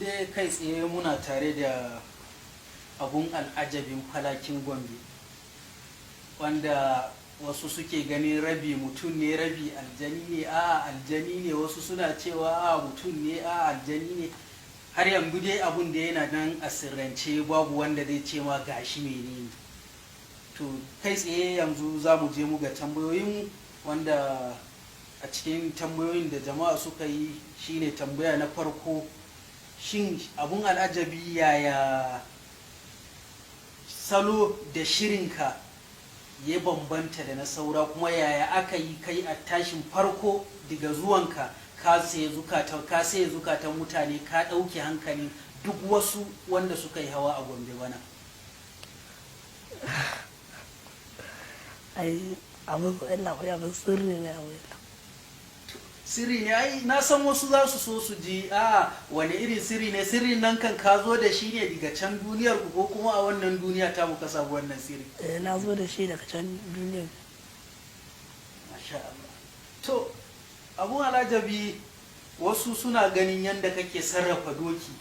Dai kai tsaye muna tare da abun al'ajabin Falakin Gombe, wanda wasu suke ganin rabi mutum ne, rabi aljani ne. A aljani ne, wasu suna cewa a mutum ne, a aljani ne. Har yanzu dai abun da yana nan a sirrance, babu wanda zai ce ma gashi menene. To, kai tsaye yanzu za mu je mu ga tambayoyin, wanda a cikin tambayoyin da jama'a suka yi shine tambaya na farko: shin abun al'ajabi, yaya salo da shirinka ya bambanta da na saura, kuma yaya aka yi kai a tashin farko daga zuwanka ka saye zukatan mutane, ka ɗauke hankalin duk wasu wanda suka yi hawa a Gombe bana? Ai abin, ina faɗi, abin sirri ne a wurin. Sirri ne? Ai na san wasu za su so su ji a wani irin sirri ne. Sirrin nan kan ka zo da shi ne daga can duniyar ku, ko kuma a wannan duniya ta muka samu wannan sirri? Eh, na zo da shi daga can duniyar. Masha Allah. To, abun alajabi, wasu suna ganin yadda kake sarrafa doki.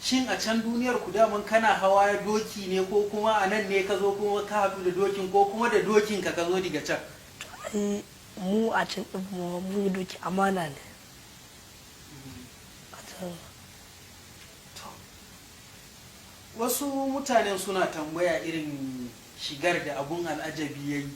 Shin a can duniyar ku daman kana hawa doki ne, ko kuma a nan ne ka zo kuma ka haɗu da dokin, ko kuma da dokin ka zo daga can? Ai mu a can ɗin mu doki amana ne a can. To, wasu mutanen suna tambaya irin shigar da abun al'ajabi ya yi,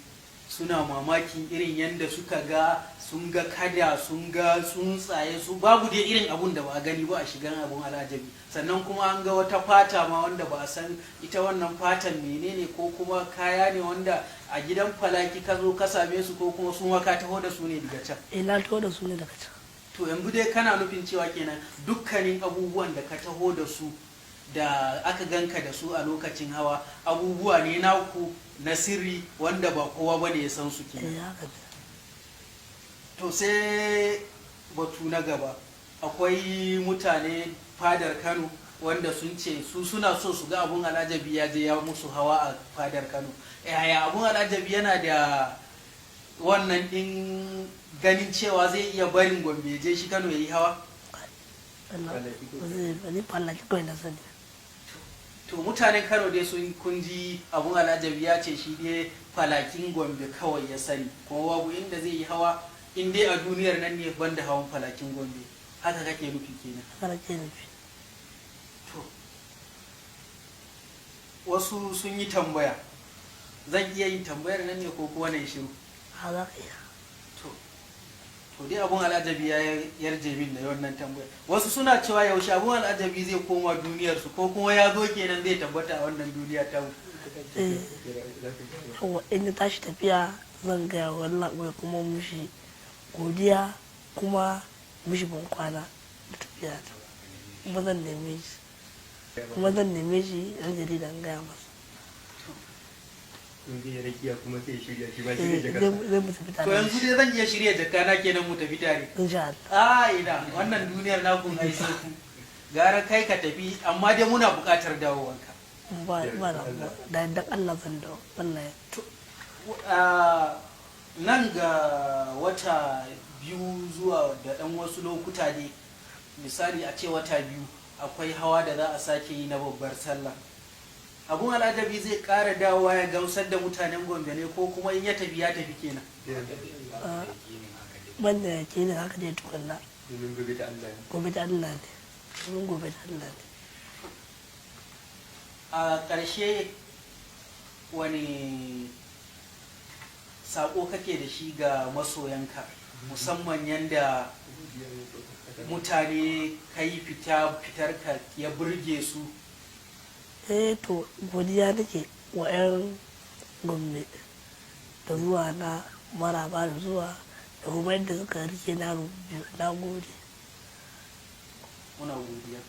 suna mamakin irin yadda suka ga, sun ga kada, sun ga tsuntsaye, su babu dai irin abun da ba a gani ba a shigan abun al'ajabi. Sannan kuma an ga wata fata ma wanda ba a san ita wannan fatan menene, ko kuma kaya ne wanda a gidan Falaki ka zo ka same su, ko kuma su ma ka taho da su ne daga can? Eh, na taho da su ne daga can. To, yanzu dai kana nufin cewa kenan dukkanin abubuwan da ka taho da su, da aka ganka da su a lokacin hawa, abubuwa ne naku na sirri wanda ba kowa bane ya san su kenan? Eh, haka ne. To, sai batu na gaba. Akwai mutane fadar Kano wanda sun ce su suna so su ga abun al'ajabi ya je ya musu hawa a fadar Kano. Yaya abun al'ajabi yana da wannan din ganin cewa zai iya barin Gombe ya je shi Kano ya yi hawa? Allah ba zai ba zai, Falaki kawai na sani. To, mutanen Kano dai sun kun ji, abun al'ajabi ya ce shi dai Falakin Gombe kawai ya sani, kuma babu inda zai yi hawa in dai a duniyar nan ne banda hawan Falakin Gombe. Haka kake nufi kenan? Haka nake nufi. To, wasu sun yi tambaya. Zan iya yin tambayar nan ne, ko kuwa na yi shiru? A, za ka iya. To dai abun al'ajabi ya yarje min da wannan tambayar. Wasu suna cewa yaushe abun al'ajabi zai koma duniyarsu, ko kuma ya zo kenan zai tabbata a wannan duniya ta mu? Eh, yawa, in na tashi tafiya zan gaya wa Allah kuma mushi godiya, kuma mushi ban kwana da tafiya ta. Kuma zan neme shi yan jarida in gaya masa. In zai rakiya kuma sai ya shirya shi ba Eh, shirya jakarsa. Zai mu tafi tare To, da yanzu shi. dai zan iya shirya jakana kenan mu tafi tare? Insha Allah. A ina, wannan duniyar nakun ai sai ku gara kai ka tafi, amma dai muna buƙatar dawowanka. Ba ba da da yadda Allah zan dawo, Allah ya Nan ga wata 2 zuwa da ɗan wasu lokuta ne, misali a ce wata 2, akwai hawa da za a sake yi na babbar sallah. Abun al'ajabi zai ƙara dawowa ya gamsar da mutanen Gombe ne, ko kuma in ya tafi ya tafi kenan? Ban da yake ne haka dai tukunna. Domin gobe ta Allah ne. Gobe ta Allah ne, domin gobe ta Allah ne. A ƙarshe, wani saƙo kake da shi ga masoyanka, musamman yanda mutane ka yi fita fitarka ya burge su? Eh, to, godiya nake wa 'yan Gombe da zuwa na maraba da zuwa, da kuma yadda suka rike na biyu. Na gode. Muna godiya.